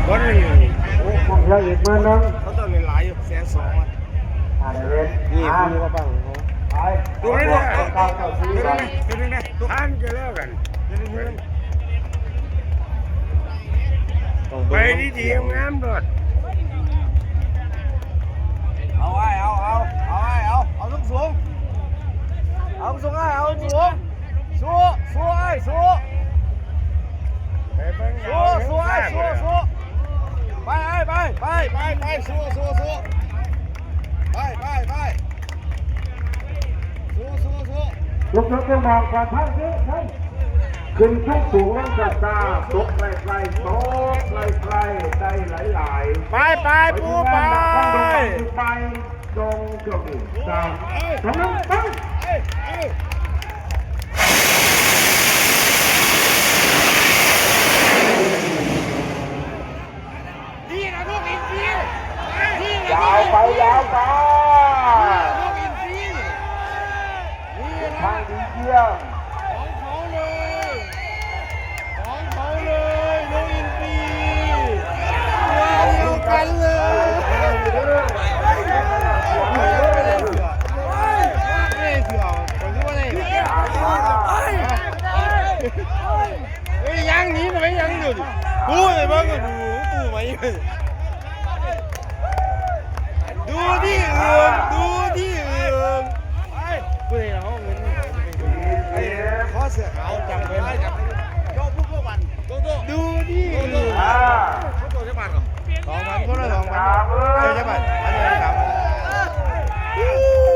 ບໍ່ໄດ້ ໂອ້ ເຂົາເຈົ້າອີກມື້ໜຶ່ງ ເຂົາເຈົ້າເຫຼັ້ນຫຼາຍຢູ່ ແສນສອງ ອ່າ ເຫຼັ້ນ ນີ້ ອ່າ ຄືວ່າບັງເຂົາ ໄປ ຕົວນີ້ ຕົວນີ້ ຕົວນີ້ ທ່ານກໍແລ້ວກັນ ໄປດີໆ ງາມໆ ໂລດ ເອົາ ອ້າຍ ເອົາ ເອົາ ເອົາ ອ້າຍ ເອົາ ເອົາສູງໆ ເອົາສູງ ອ້າຍ ເອົາສູງ ສູ້ ສູ້ ອ້າຍ ສູ້ ໄປເບິ່ງ ສູ້ ສູ້ ອ້າຍ ສູ້ ສູ້ ໄປ ອ້າຍ ໄປ ໄປ ໄປ ໄປ ສູ້ ສູ້ ສູ້ ໄປ ໄປ ໄປ ສູ້ ສູ້ ສູ້ ລຸກ ລຸກ ລຸກ ມອງກ່ອນ ພັງເດ້ ຂຶ້ນສູງໆ ລົງຊ້າໆ ຕົກໄກໆ ຕົກໄກໆ ໄດ້ຫຼາຍໆ ໄປ ໄປ ປູ ໄປ ໄປ ໄປ ຈົ່ງເຈົ້ານີ້ ສາມ ສອງ ໜຶ່ງ ໄປ ນີ້ລະ ນົກອິນຊີ ນີ້ລະ ຢາວໄປ ນົກອິນຊີ ຢາວໄປ ນີ້ລະ ນົກອິນຊີ ນີ້ລະ ທາງດີຢ້ຽມ ຂອງເຂົາເລີຍ ຂອງເຂົາເລີຍ ນົກອິນຊີ ຕົວດຽວກັນເລີຍ ເສື້ອ ເສື້ອ ເສື້ອ ເສື້ອ ເສື້ອ ເຮີ້ຍ ຍັງໜີໄປ ຍັງຢູ່ ປູໄປເບິ່ງ ປູໄປ ດູທີ່ອື່ນ ດູທີ່ອື່ນ ຜູ້ໃດລະເອົາເງິນ ໄອ້ ຂໍເສື້ອຂາວ ຈັບໄວ້ ຈັບໄວ້ ໂຈະ ພຸກ ໂຈະ ບັນ ໂຕ ໂຕ ດູທີ່ອື່ນ ອ່າ ໂຕ ໂຕ ຈັກບາດກໍ ສອງພັນ ຄົນລະສອງພັນ ເຈົ້າຈັກບາດ ອັນນີ້ ສາມພັນ